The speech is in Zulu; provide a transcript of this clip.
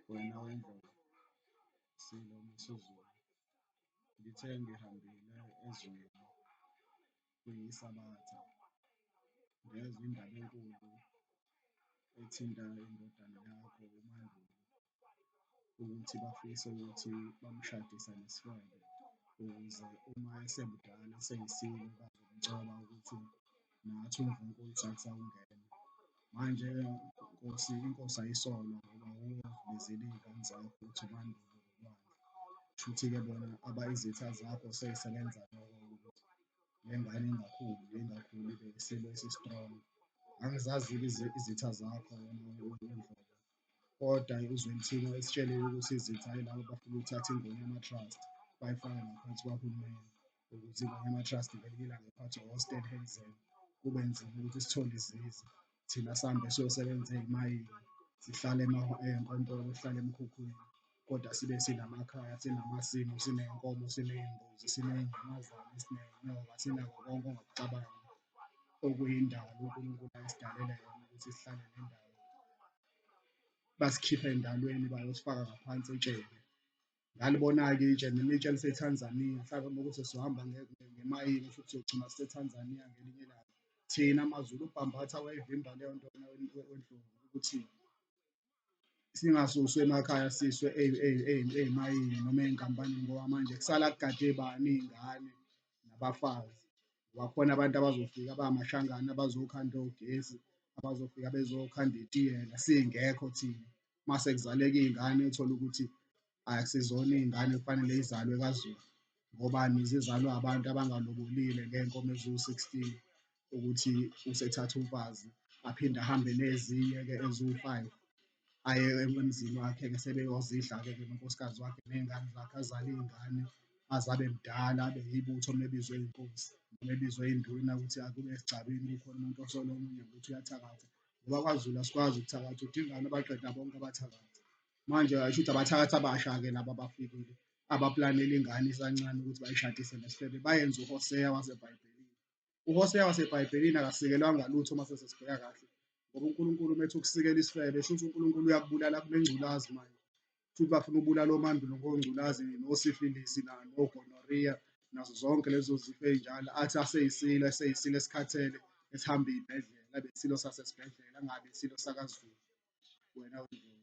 Wena weNdlovu, Silo Misuzulu, ngithe ngihambile ezweni kuyiSabatha, ngezwa indaba enkulu ethinta indodana yakho uMandulo ukuthi bafisa ukuthi bamshadise nesifebe ukuze uma esemdala eseyiSilo bazomgcoba ukuthi nathi uNdlunkulu sakusawungena. Manje-ke Nkosi, inkosi ayisolwa ngoba wuwe ozibizele iy'ngane zakho ukuthi uMandulo noLwandle. Kushuthi-ke bona abayizitha zakho sey'sebenza lokho ukuthi le ngane ingakhuli, ingakhuli ibe iSilo esi-strong. Angizazi-ke izitha zakho wena weNdlovu, kodwa uZwelithini usitshelile ukuthi izitha yilaba abafuna ukuthatha iNgonyama Trust bayifake ngaphansi kwahulumeni ukuze iNgonyama Trust ngelinye ilanga iphathwe o-Steenhuisen, kube nzima ukuthi sithole iziza, thina sihambe siyosebenza ey'mayini, sihlale ey'nkontolo, sihlale emikhukhwini kodwa sibe sinamakhaya, sinamasimu, siney'nkomo, siney'mbuzi, siney'nyamazane, siney'nyoka, sinakho konke ongakucabanga okuyindalo uNkulunkulu ayesidalele yona ukuthi sihlale nendalo. Basikhipha endalweni bayosifaka ngaphansi etsheni. Ngalibona-ke itshe noma itshe liseTanzania, mhlawumbe uma kuwukuthi sizohamba ngemayini kushuthi siyogcina sise-Tanzania ngelinye ilanga. Thina maZulu uBhambatha wayivimba leyo nto weNdlovu ukuthi singasuswa emakhaya siyiswe ey'mayini noma ey'nkampanini ngoba manje kusala kugade bani iy'ngane nabafazi? Ngoba kukhona abantu abazofika abamaShangane abazokhanda ogesi, abazofika bezokhanda itiyela singekho thina. Mase kuzaleka iy'ngane uthole ukuthi akusizona iy'ngane ekufanele y'zalwe kaZulu, ngobani? Zizalwe abantu abangalobolile ngey'nkomo eziwu-16 ukuthi usethatha umfazi aphinde ahambe nezinye-ke eziwu-five aye emzini wakhe-ke sebeyozidla-ke nonkosikazi wakhe ney'ngane zakhe, azale iy'ngane aze abe mdala abe yibutho uma ebizwe inkosi noma ebizwe induna ukuthi akube esigcawini kukhona umuntu osola omunye ngokuthi uyathakatha. Ngoba kwaZulu asikwazi ukuthakatha, uDingane wabaqeda bonke abathakathi. Manje shuthi abathakathi abasha-ke laba abafikile abaplanela ingane isancane ukuthi bayishadise nesifebe, bayenze uHoseya waseBhayibhelini. UHoseya waseBhayibhelini akasikelwanga lutho uma sesibheka kahle ngoba uNkulunkulu uma ethi ukusikela isifebe shuthi uNkulunkulu uyakubulala kunengculazi manje. Shuthi bafuna ukubulala oMandulo ngongculazi nosifilisi nogonoriya nazo zonke lezo zifo ey'njalo, athi aseyisilo eseyisilo esikhathele esihamba iy'bhedlela abe isilo sasesibhedlela angabi isilo sakaZulu, wena weNdlovu.